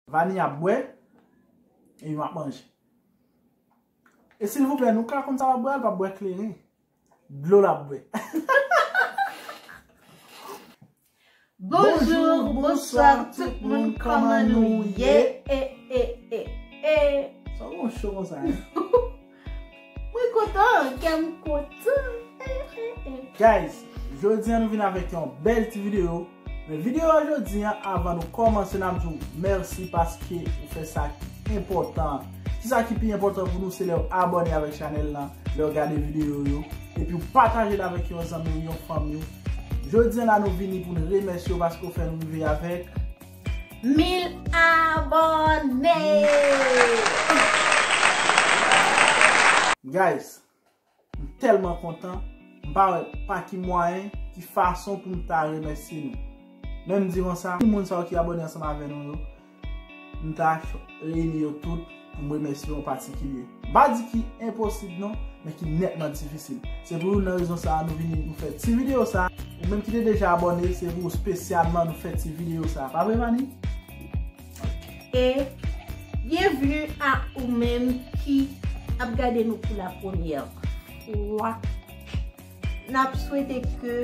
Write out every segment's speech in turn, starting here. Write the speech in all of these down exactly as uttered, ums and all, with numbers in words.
Vani ap bwè, epi m ap manje. E silvouplè, nou ka konn sa l ap bwè, l p ap bwè kleren. Dlo l ap bwè. Bonjou, bonswa tout moun, kòman nou ye? E, e, e, e. Sa w gon cho konsa, en? Mwen kontan, kè m kontan. E, e, e. Guys, jodi a nou vin avèk yon bèl ti videyo. Men videyo a jodi a, avan nou kòmanse, n ap di w mèsi paske ou fè sa ki enpòtan. Kisa ki pi enpòtan pou nou, se lè w abòne avèk chanèl lan, lè w gade videyo yo, epi w pataje l avèk yon zanmi w, yon fanmi w. Jodi a la, nou vini pou n remèsye w paske w fè nou rive avèk mil abòne! Guys, m tèlman kontan, m pa wè pa ki mwayen, ki fason pou m ta remèsye nou. Menm di konsa, tout moun sa yo ki abòne ansanm avè nou yo, m ta reyini yo tout pou m remèsye yo an patikilye. M pa di ki enposib non, men ki nètman difisil. Se pou youn nan rezon sa a nou vini nou fè ti videyo sa a. Ou menm ki te deja abòne, se pou ou espesyalman nou fè ti videyo sa a. Pa vre, Vani? E byenvni a ou menm ki ap gade nou pou la premyè fwa. N ap swete ke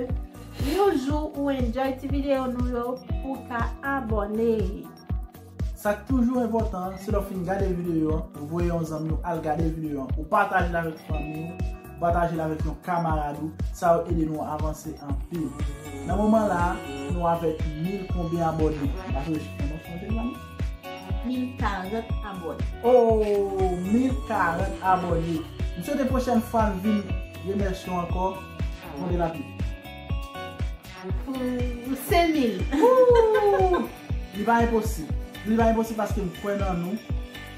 yon jou ou enjoy ti videyo nou yo, ou ka abòne. Sa k toujou enpòtan an, se lè w fin gade videyo an, ou voye yon zanmi w al gade videyo an, ou pataje l avèk fanmi w, ou pataje l avèk yon kamarad ou, sa yo ede nou avanse anpil. Nan moman la a, nou avèk mil konbyen abòne? M pa sonje chif lan non, sonje l, Vani? Mil karant abòne. Oh, mil karant abòne. M swete pwochèn fwa n vin remèsye w ankò. Konbyen l ap ye? Pou senk mil. Woo! Li pa enposib. Li pa enposib paske m kwè nan nou.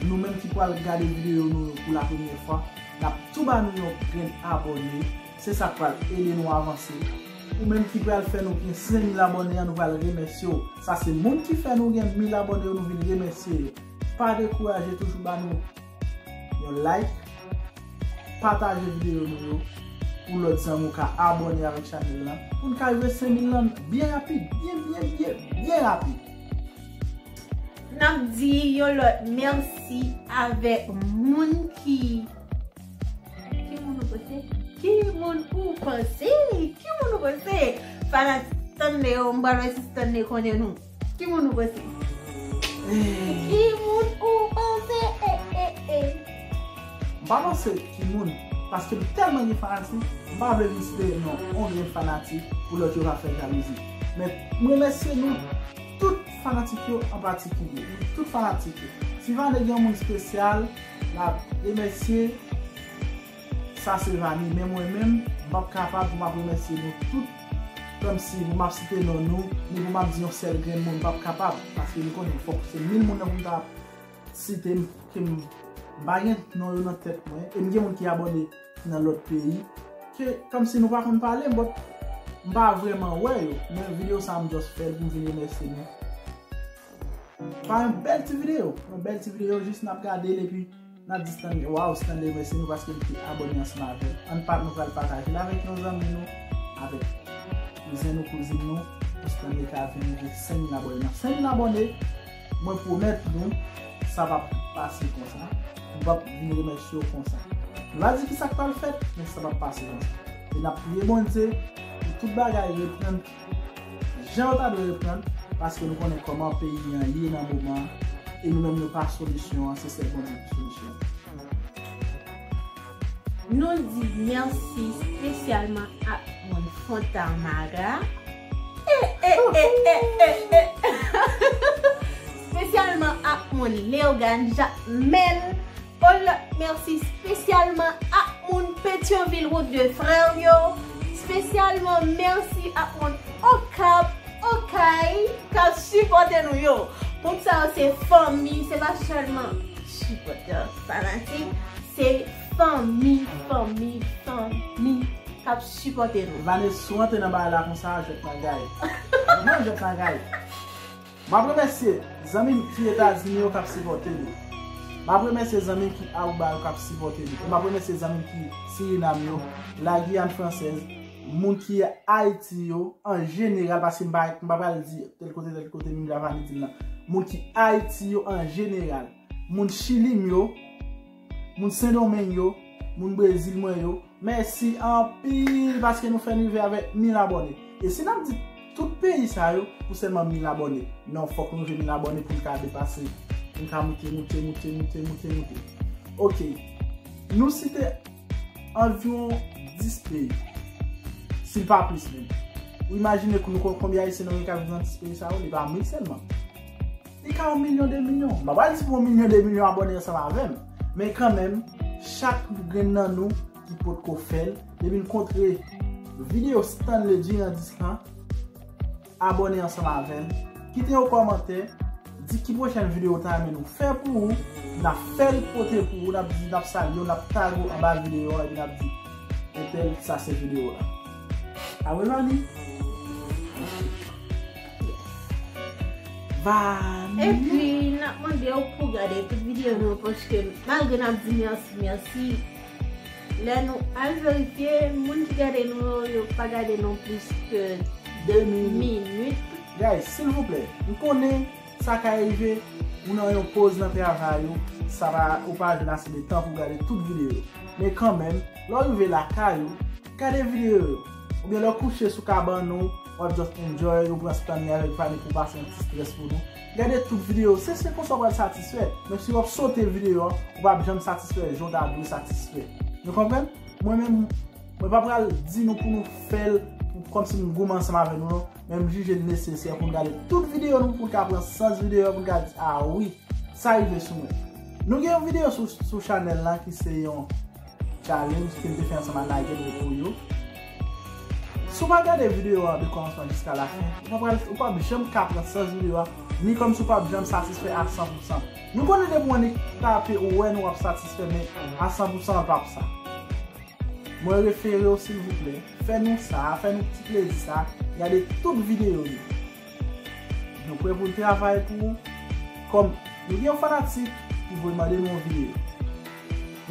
Nou menm ki pral gade videyo nou yo pou la premyè fwa, n ap tou ba nou yon grenn abòne. Se sa k pral ede nou avanse. Ou menm ki pral fè nou gen senk mil abòne an, nou pral remèsye w. Sa se moun ki fè nou gen mil abòne yo, nou vin remèsye yo. Pa dekouraje, toujou ba nou yon like, pataje videyo nou yo pou lòt zanmi w ka abòne avèk chanèl lan, pou n ka rive senk mil lan byen rapid, byen, byen, byen, byen rapid. N ap di yon lòt mèsi avèk moun ki, ki moun ou panse? Ki moun ou panse? Ki moun ou panse? Fanatik Stanley yo, m pral wè si Stanley konnen nou. Ki moun ou panse? Ki moun ou panse? E, e, e. M pa panse ki moun, paske m tèlman gen fanatik, m pa vle vin site non yon grenn fanatik pou lòt yo pa fè jalouzi. Men m remèsye nou tout fanatik yo an patikilye. Tout fanatik yo. Si Vani gen yon moun espesyal, l ap remèsye, sa se Vani. Men mwen menm, m p ap kapab pou m ap remèsye nou tout. Kòmsi pou m ap site non nou, ni pou m ap di yon sèl grenn moun, m p ap kapab. Paske nou konnen, fòk se mil moun nan pou m ta site m, ke m pa gen non yo nan tèt mwen. E m gen moun ki abòne nan lòt peyi. Ke, kòmsi nou pa konn pale, but m pa vrèman wè yo. Men videyo sa a m just fè l pou m vin remèsye nou. Pa yon bèl ti videyo. Yon bèl ti videyo, jis n ap gade l epi n ap di Stanley, waw, Stanley, mèsi nou paske nou te abòne ansanm avè l. Ann pa, nou pral pataje l avèk yon zanmi nou, avèk kouzen nou, kouzin nou, pou Stanley ka vin rive senk mil abòne. Nan senk mil abòne, mwen pwomèt nou, sa p ap pase konsa. Nou p ap vin remèsye w konsa. Nou pa di ki sa k pral fèt, men sa p ap pase konsa. E n ap priye Bondye pou tout bagay reprann jan yo ta dwe reprann, paske nou konnen kòman peyi an ye nan moman an, e nou menm nou pa solisyon an, se sèl Bondye ki solisyon an. Nou di mèsi espesyalman ak moun Fontamara. E, e, e, e, e, e. Espesyalman ak moun Leogane Jacmel. Yon lòt mèsi espesyalman ak moun Petyonvil, Wout de Frè yo. Espesyalman mèsi ak moun Okap, Okay, k ap sipòte nou yo. Moun sa yo se fanmi, se pa sèlman sipòtè, fanatik, se fanmi, fanmi, fanmi k ap sipòte nou. Vanessa, ou antre nan bagay la konsa, jwèt nan gay. Mwen jwèt nan gay. M ap remèsye zanmi m ki Etazini yo k ap sipòte nou. M ap remèsye zanmi m ki Aruba yo k ap sipòte nou. E m ap remèsye zanmi m ki Sirinam yo, La Guyane Française, moun ki Ayiti yo, an jeneral, paske m pa, m pa pral di tèl kote, tèl kote, menm jan Vani di l lan. moun ki Ayiti yo an jeneral, moun Chili m yo, moun Sendomeng yo, moun Brezil mwen yo. Mèsi anpil paske nou fè n rive avèk mil abòne. E si n ap di tout peyi sa yo pou sèlman mil abòne? Non, fòk nou rive mil abòne pou n ka depase, pou n ka moute, moute, moute, moute, moute, moute. Ok. Nou site anviwon dis peyi, si l pa plis menm. Ou imajine nou kon-, konbyen Ayisyen nou gen k ap viv nan dis peyi sa yo? Li pa mil sèlman. Li ka yon milyon, de milyon. M pa pral di pou yon milyon, de milyon abòne ansanm avè m. Men kanmenm, chak grenn nan nou ki potko fè l, depi n kontre videyo Stanley Durandis lan, abòne ansanm avè l, kite yon kòmantè, di ki pwochèn videyo w ta renmen nou fè pou ou, n ap fè l pote pou ou, n ap di, n ap salye w, n ap tag ou anba videyo a, epi n ap di, entèl, sa se videyo a. A wi, Vani? Vani? Epi, n ap mande w pou gade tout videyo nou, paske malgre n ap di mèsi, mèsi, lè nou al verifye, moun ki gade nou yo, yo pa gade nou plis ke de minit. Guys, silvouplè, m konnen sa ka rive, ou nan yon poz nan travay ou, sa pa, ou pa jwenn ase de tan pou w gade tout videyo yo. Men kanmenm, lè w rive lakay ou, gade videyo yo. Oubyen lè w kouche sou kabann ou, w ap just enjoy, ou pran Stanley avèk Vani pou pase yon ti strès pou nou. Gade tout videyo, se, se konsa w pral satisfè. Men si w ap sote videyo an, ou p ap janm satisfè jan w ta dwe satisfè. Nou konprann? Mwen menm, mwen pa pral di nou pou nou fè l pou, kòmsi m goumen ansanm avè nou, non. Men m jije l nesesè pou n gade tout videyo nou, pou n ka pran sans videyo, pou n ka di, a wi, sa rive sou mwen. Nou gen yon videyo sou, sou chanèl la ki se yon challenge ke m te fè ansanm ak Nigel Repoyo. Si w pa gade videyo a de kòmansman jiska lafen, ou pa pral, ou p ap janm ka pran sans videyo a, ni kòmsi w p ap janm satisfè a san pou san. Nou konnen depi w annik tape, ou wè nou w ap satisfè, men a san pou san, l p ap sa. Mwen refere w, silvouplè, fè nou sa, fè nou ti plezi sa, gade tout videyo nou. Nou prè pou n travay pou ou. Kòm nou gen yon fanatik ki voye mande nou yon videyo.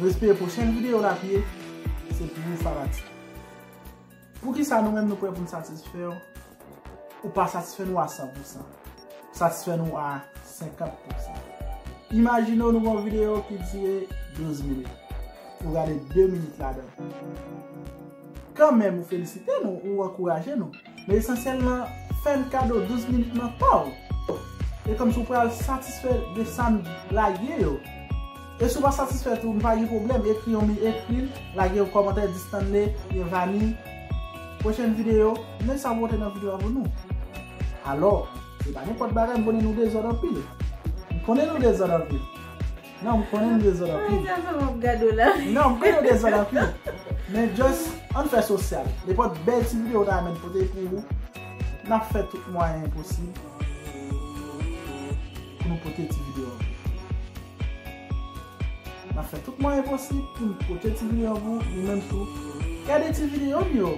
Nou espere pwochèn videyo n ap ye, se pou ou, fanatik. Poukisa nou menm nou prè pou n satisfè w? Ou pa satisfè nou a san pou san. Satisfè nou a senkant pou san. Imajine w nou gen yon videyo ki dire douz minit. Ou gade de minit ladan l. Kanmenm, ou felisite nou, ou ankouraje nou. Men esansyèlman, fè n kado douz minit nan tan w. E kòmsi w pral satisfè de sa n lage yo. E si w pa satisfè tou, n pa gen pwoblèm, ekri yon mi-, ekri l, lage yon kòmantè, di Stanley, byen Vani. Pwochèn videyo, men sa w pote nan videyo a pou nou. Alò, se pa nenpòt bagay, m konnen nou dezòd anpil. M konnen nou dezòd anpil. Non, m konnen nou dezòd anpil. Sa fè m ap gade w la. Non, m konnen nou dezòd anpil. Men just, ann fè sosyal. Nenpòt bèl ti videyo w ta renmen pote pou ou, n ap fè tout mwayen posib pou nou pote ti videyo an. N ap fè tout mwayen posib pou n pote ti videyo pou nou menm tou. Gade ti videyo m yo.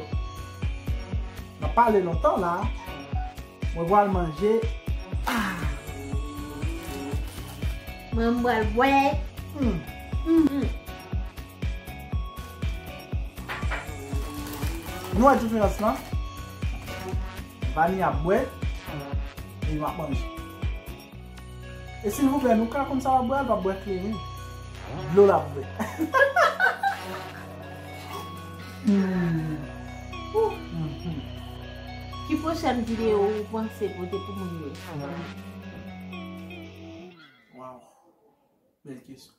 N ap pale lontan la. Mwen pral manje. Ah! Mwen pral bwè. Hmm. Hmm. Nou wè diferans lan? Vani ap bwè e nou ap manje. E silvouplè, nou ka konn sa w ap bwè a, l p ap bwè kleren. Dlo l ap bwè. Hmm. Ouh. Mhm. Ki pwochèn videyo ou panse pote pou moun yo? Wow. Bèl kesyon.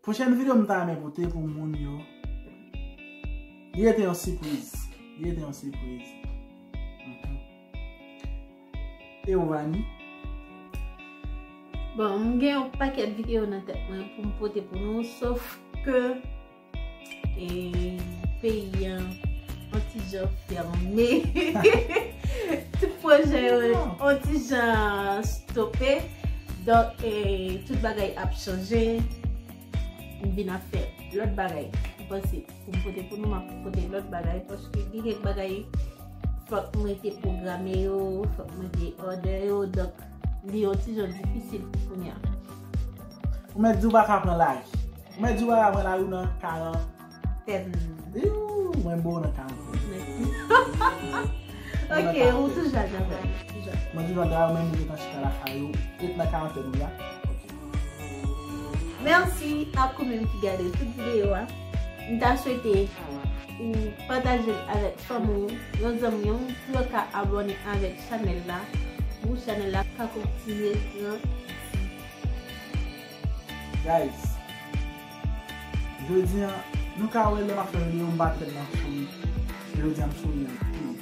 Pwochèn videyo m ta renmen pote pou moun yo, li rete yon sipriz. Li rete yon sipriz. Mhm. E ou, Vani? Bon, m gen yon pakèt videyo nan tèt mwen pou m pote pou nou, sof ke, e, peyi an, yon ti jan fèmen. Tout pwojè yo, yon ti jan stope. Donk, e, tout bagay ap chanje. M vin ap fè lòt bagay. M panse pou m pote pou nou, m ap pote lòt bagay, paske gen kèk bagay fòk mwen te pwograme yo, fòk mwen te òdè yo, donk li yon ti jan difisil pou kounye a. Ou mèt di w pa ka pran lari. Ou mèt di w pa ka pran lari, ou nan karantèn. Iu, mwen bo nan karantèn. Mèsi. Ok, ou toujou ap travay. Toujou. Mwen toujou ap travay, menm ou gentan chita lakay ou, et nan karantèn ou la. Ok. Mèsi ak ou menm ki gade tout videyo a. M ta swete ou pataje l avèk fanmi w, yon zanmi w, pou yo ka abòne avèk chanèl la, pou chanèl la ka kontinye grandi. Guys, jodi a, nou ka wè lè m ap fè videyo, m pa trè nan souri. Jodi a, m souri anpil.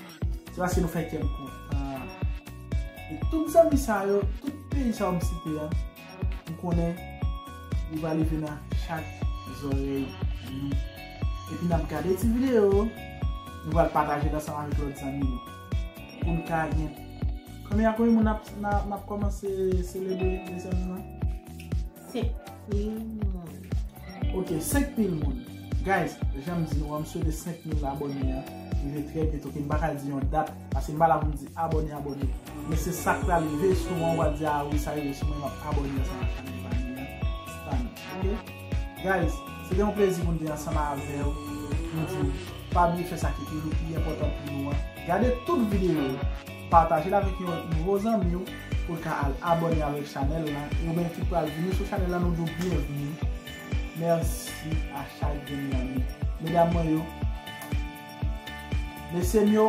Se paske nou fè kè m kontan. E tout zanmi sa yo, tout peyi sa yo m site a, m konnen li va leve nan chak zòrèy nou. Epi n ap gade ti videyo, nou pral pataje l ansanm avèk lòt zanmi nou. Pou n ka gen. Konbyen a konbyen moun n ap, n ap, n ap kòmanse selebre desèn nan? Senk mil moun. Ok, senk mil moun. Guys, jan m di nou an, m swete senk mil abòne an rive trè byento. Ok, m pa ka di yon dat, paske m pa la pou m di abòne, abòne. Men se sa k pral rive sou mwen, ou va di, "A wi, sa rive sou mwen, m ap abòne ansanm ak chanèl pa m nan." Stan, ok? Guys, se te yon plezi pou m te ansanm avè w. M di w, pa bliye fè sa ki toujou pi enpòtan pou nou an. Gade tout videyo yo. Pataje l avèk yon nouvo zanmi w pou l ka al abòne avèk chanèl la. E ou menm ki pral vini sou chanèl la, nou di w byenvini. Mèsi a chak grenn nan nou. Medam mwen yo, mesye m yo,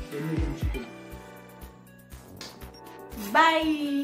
e nou menm chito. Bye!